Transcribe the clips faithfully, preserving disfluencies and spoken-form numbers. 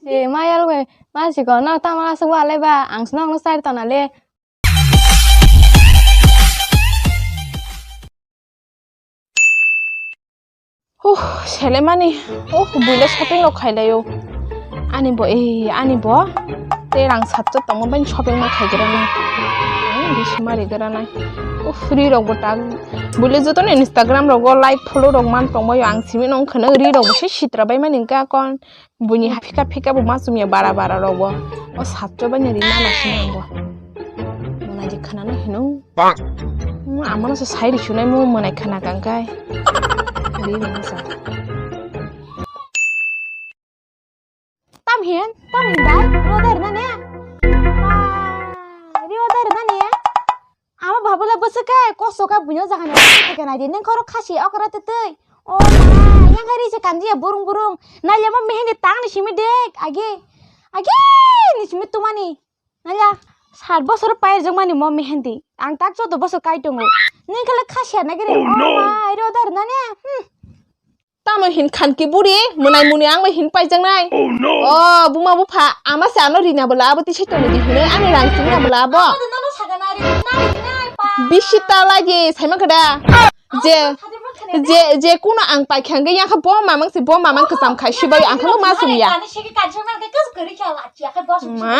Se mayal we, ma siko no tamo asuk wa le ba, ang sino no sari tona le. Huh, selemani. Oh, buila shopping rok khailai o. Ani bo, eh, ani bo. Te rang satcho tongma bai shopping ma khaigra nai. Ai, bismari gra nai. Oh, ri rok bo tak. Buila jotono Instagram rogo like follow rok man tongma yo, ang simi nong khana ri rok bo se sitra bai mani ka kon. Buini ha phika phika bo ma chumya bara bara rok bo. O satcho bai ni ri ma na sini ang bo. Mona je khana no hino. Bang. Hmm, amano se sai ri sunai mo mona khana kang kai. Ri ma sa. Tam hin, tam hin dai, ro der na ne. Ah, ri ro der na ne. Ama babula bwswk khe kosto khe buino jaga ni theke nai di. Neng khoro khasi okra twtwi. O ma, yang hari se kanji ya burung burung. Nai le mo mehendi tang ni simi dek. Age, age ni simi tumani. Nai ya, sat bosor pai jong mani mo mehendi. Ang tak chodo bosor kai tongo. Neng khala khasi ya nagere. Oh, oh no. Ma, iro dar na ne. Hmm. Tamo hin khanki buri, mwnai muni ang bai hin paijaknai. Oh no! Oh, buma bupha, ama se ano rina bwla abo tisai tongdi hinwi ani rang singna bwla abo. Bisi ta lagi, saima kada. Je, je, je kuno ang paikha hwnkhe yakha bo mamang se, bo mamang kwcham khai sibai ang khe ma sumya. Ma,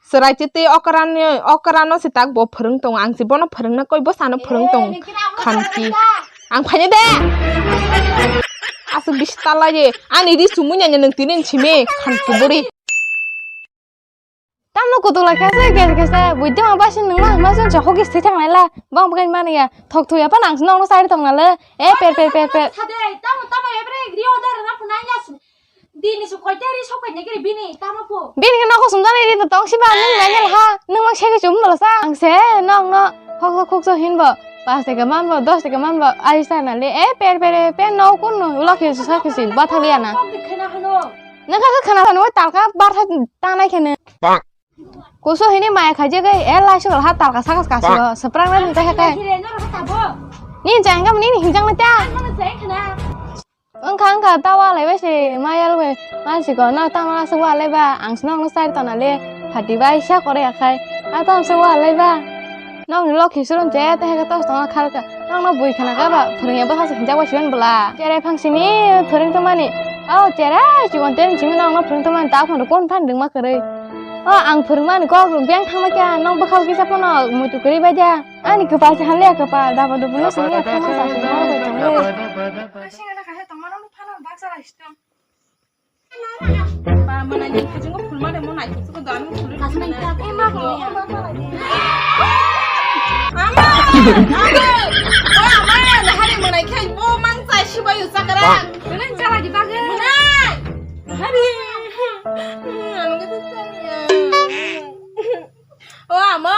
serai chiti okran, okran no se tak bo phwrwng tongo, ang se bono phwrwngna koi bo sano phwrwng tongo khanki. Ang phaina de. Aswk bisi talai de. Ani ri sumui nanya nwng tini simi khan kuburi. Tamno kutuk lai khe se, khe khe se, buidima basin nwng ma, ma sung chokho khe se thang lai la. Bang bwkha ni mani ya. Thok thuya pa nang sung nang sari tong na le. E per per per per. Sade, tamo, tamo, ebre, ri order na punai ya. Bini su koita ri sok kaina kiri bini tamo pho. Bini ke nokho sumjani ri tong siba nung nanya ha. Nung mang segi chum bala sa. Ang se nong no hok hok hok so hin bo. Pas teke man bo, dos teke man bo. Ai sa na le. E per per per no kun no ulo ke sa ke si ba thali ana. Nung ka khana khana talka bar tha ta nai khene. Kuso hini maya khaje gai e lai sukal ha talka sakas kasi o. Seprang na ta hekai. Ni jang kam ni hinjang na ta. Wngkha wngkha ta walai bai se ma yal bai ma siko no tamo aswk walai ba ang se nokno chari tona le phati bai sa kore akhai a tamo se walai ba nokni lokhi surun che ta heka tos tongma kharka nokno bui khana ka ba phwrwngya bwkha se hinjak bai siyan bwla cherai phang simi phwrwng tongmani o cherai chikon ten simi nokno phwrwng tongmani ta phano kon phan dwngma kwrwi o ang phwrwngmani kok rok beng thangma khe nok bwkha o kisa phano muitu kwrwi bai da. Ani kwpal se hamya kwpal, daba dubu no sini ya, tamo sa se, maro bai tongo. Sini na kahe tongma no phano baksa lai situ. Ba mana ni kujungo phulma de mo nai kusuko danu phulu. Kasma ita, eh, ma ko, eh, ma ko. Ama! Ama! O ama, hari mana khai bo mang chai sibai usakara. Mana chala di bage. Mana. Hari. Anu ke tu ya. O ama.